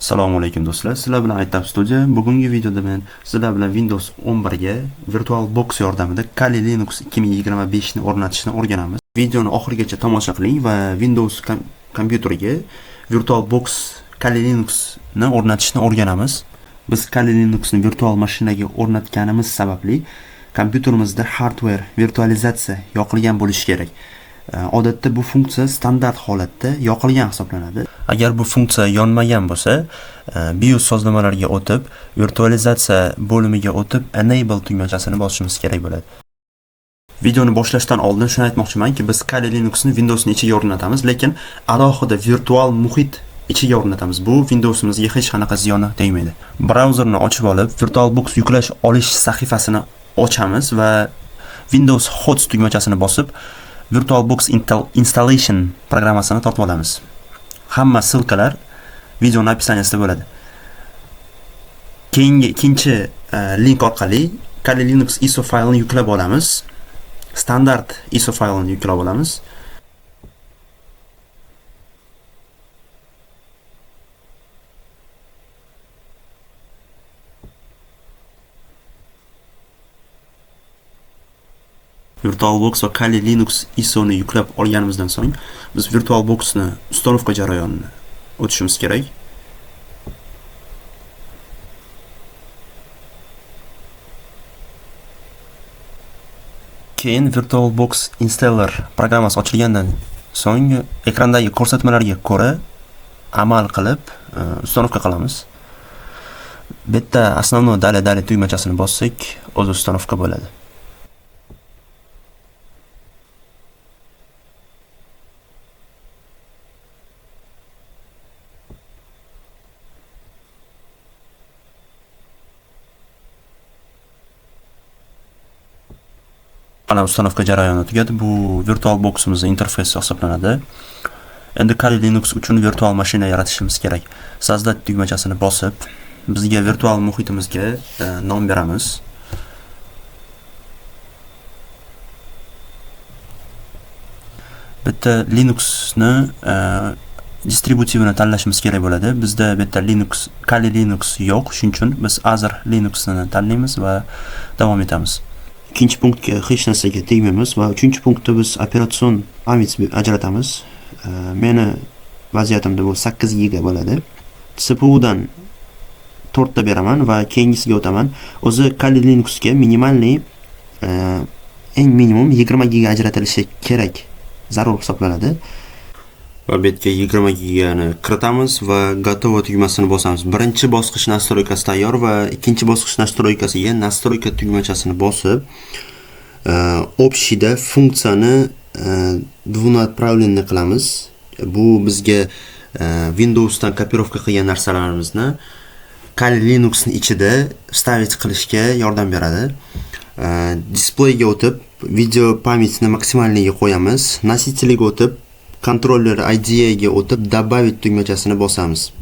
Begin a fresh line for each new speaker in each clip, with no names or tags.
Assalomu alaykum do'stlar. Sizlar bilan Aytab Studio. Bugungi videoda men sizlar bilan Windows 11 ga VirtualBox yordamida Kali Linux 2025 ni o'rnatishni o'rganamiz. Videoni oxirigacha tomosha qiling va Windows kompyuteriga VirtualBox Kali Linux ni o'rnatishni o'rganamiz. Biz Kali Linuxni virtual mashinaga o'rnatganimiz sababli kompyuterimizda hardware virtualizatsiya yoqilgan bo'lishi kerak. Odatda bu funksiya standart holatda yoqilgan hisoblanadi. Agar bu funksiya yonmagan bo'lsa, BIOS sozlamalariga o'tib, virtualizatsiya bo'limiga o'tib, Enable tugmachasini bosishimiz kerak bo'ladi. Videoni boshlashdan oldin shuni aytmoqchimanki, biz Kali Linuxni Windowsning ichiga o'rnatamiz, lekin alohida virtual muhit ichiga o'rnatamiz. Bu Windowsimizga hech qanaqa ziyoni tegmaydi. Brauzerni ochib olib, VirtualBox yuklash olish sahifasini ochamiz va Windows Host tugmachasini bosib, VirtualBox Installation programmasini tortib olamiz. Hamma ссылка lar videoning описание sida bo'ladi. Keyingi ikkinchi link orqali Kali Linux ISO faylini yuklab olamiz. Standart ISO faylini yuklab olamiz. VirtualBox va Kali Linux ISO ni yuklab olganimizdan so'ng biz VirtualBoxni установка jarayonini o'tishimiz kerak. Keyin VirtualBox Installer programmasi ochilgandan so'ng ekrandagi ko'rsatmalarga ko'ra amal qilib, установка qilamiz. Bu yerda основной далее далее tugmachasini bossak, o'zi установка bo'ladi. Mana установка jarayoni tugadi. Bu VirtualBox'imizning interfeysi hisoblanadi. Endi Kali Linux uchun virtual mashina yaratishimiz kerak. Создать tugmachasini bosib, bizga virtual muhitimizga nom beramiz. Bitta Linuxni distributivini tanlashimiz kerak bo'ladi. Bizda bu yerda Linux, Kali Linux yo'q, shuning uchun biz Other Linuxni tanlaymiz va davom etamiz. Ikkinchi punktga hech narsaga tegmaymiz va uchinchi punktda biz operatsion память ajratamiz. Meni vaziyatimda bu 8 giga bo'ladi. CPU dan 4 ta beraman va keyingisiga o'taman. O'zi Kali Linuxga minimalniy, eng minimum 20 giga ajratilishi kerak, zarur hisoblanadi. Va bu yerga 20 gigani kiritamiz va готово tugmasini bosamiz. Birinchi bosqich настройка si tayyor va ikkinchi bosqich настройка siga настройка tugmachasini bosib, общий da funksiyani двунаправленный qilamiz. Bu bizga Windowsdan kopirovka qilgan narsalarimizni Kali Linuxning ichida ставить qilishga yordam beradi. Displeyga o'tib, video память ni maksimalniga qo'yamiz. Носитель ga o'tib, kontroller IDA ga o'tib, добавить tugmachasini bosamiz.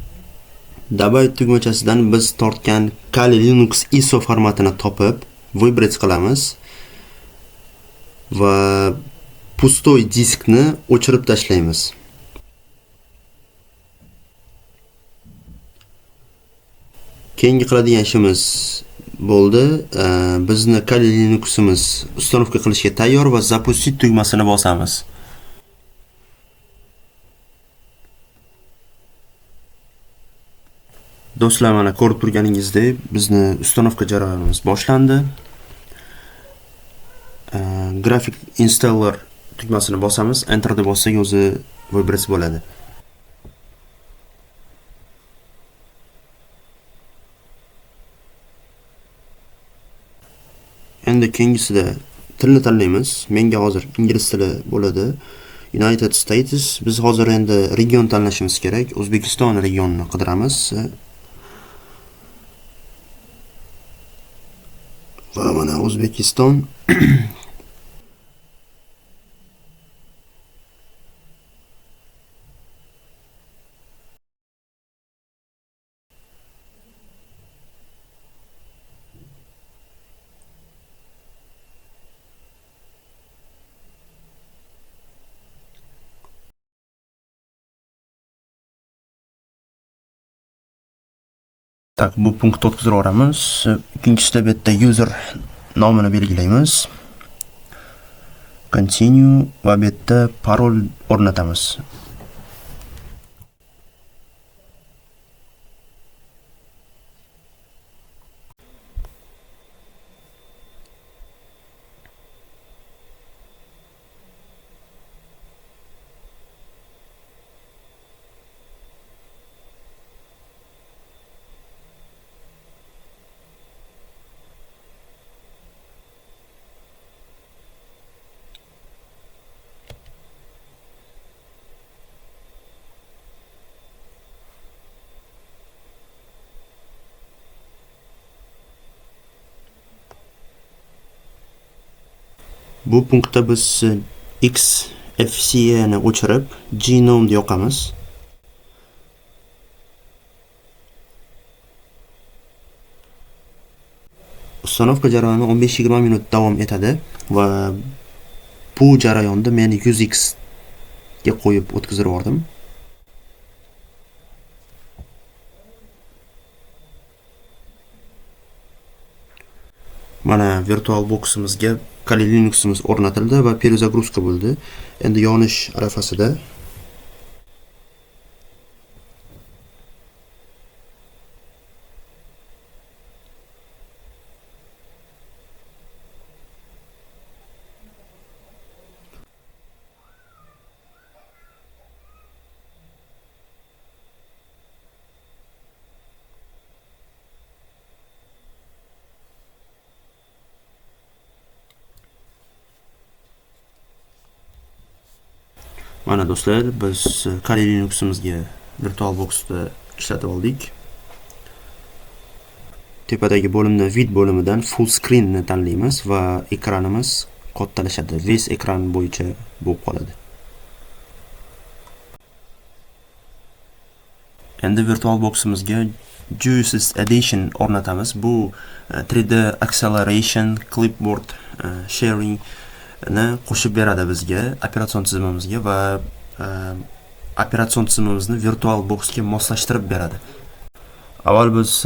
Добавить tugmachasidan biz tortgan Kali Linux ISO formatini topib, выбрать qilamiz va пустой diskni o'chirib tashlaymiz. Keyingi qiladigan ishimiz bo'ldi. Bizni Kali Linuximiz установка qilishga tayyor va запустить tugmasini bosamiz. Do'stlar, mana ko'rib turganingizdek, bizni установка jarayonimiz boshlandi. Grafik installer tugmasini bosamiz, enter deb bossak o'zi выбрать bo'ladi. Endi keyingisida tilni tanlaymiz. Menga hozir ingliz tili bo'ladi. United States. Biz hozir endi region tanlashimiz kerak. O'zbekiston regionini qidiramiz. Va mana O'zbekiston. Так, bu punktni o'tkazib yuboramiz. Ikkinchisida bu yerda user nomini belgilaymiz. Continue va bu yerda parol o'rnatamiz. Bu punktda biz XFCE ni o'chirib, Gnome yoqamiz. Установка jarayoni 15-20 minut davom etadi va bu jarayonda men 100x ga qo'yib o'tkazib yubordim. Mana virtual boximizga Kali Linux'imiz o'rnatildi va перезагрузка bo'ldi. Endi yonish arafasida. Mana do'stlar, biz Kali Linux'imizga virtual boxda ishlatib oldik. Tepadagi bo'limda vid bo'limidan full screen ni tanlaymiz va ekranimiz kattalashadi. Весь ekran bo'yicha bo'lib qoladi. Endi virtual boximizga Juices Edition o'rnatamiz. Bu 3D Acceleration Clipboard Sharing ni qo'shib beradi bizga, operatsion tizimimizga va operatsion tizimimizni virtual boxga moslashtirib beradi. Avval biz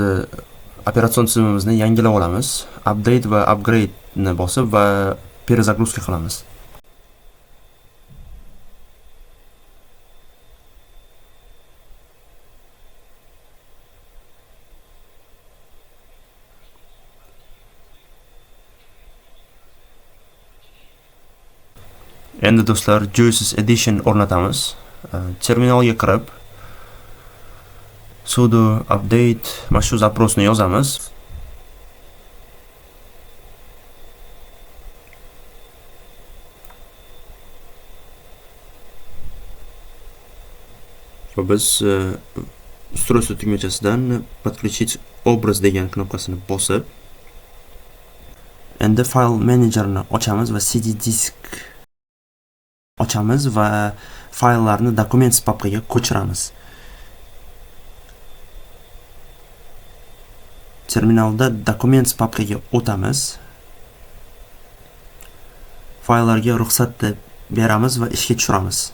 operatsion tizimimizni yangilab olamiz. Update va upgrade ni bosib va перезагрузка qilamiz. Endi do'stlar, Juices Edition o'rnatamiz. Terminalga kirib sudo update mana shu запросni yozamiz. Va biz устройство tugmachasidan подключить obraz degan knopkasini bosib, endi file managerni ochamiz va CD disk ochamiz va fayllarni Documents papkaga ko'chiramiz. Terminalda Documents papkaga o'tamiz. Fayllarga ruxsat beramiz va ishga tushiramiz.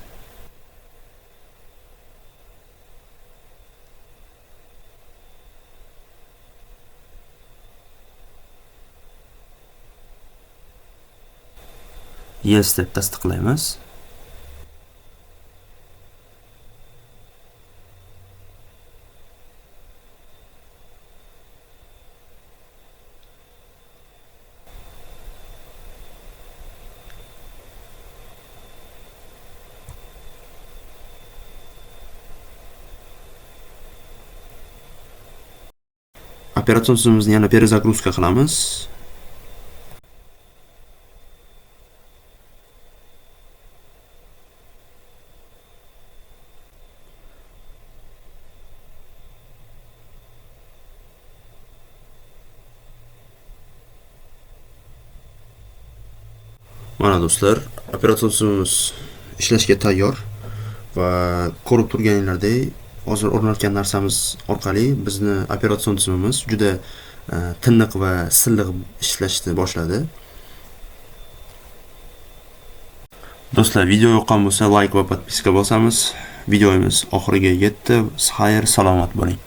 Yes deb tasdiqlaymiz. Operatsion tizimimizni yana перезагрузка qilamiz. Mana do'stlar, operatsion tizimimiz ishlashga tayyor va ko'rib turganinglardek hozir o'rnatgan narsamiz orqali bizni operatsion tizimimiz juda tiniq va silliq ishlashni boshladi. Do'stlar, video yoqqan bo'lsa like va podpiska bosamiz. Videomiz oxiriga yetdi. Xayr, salomat bo'ling.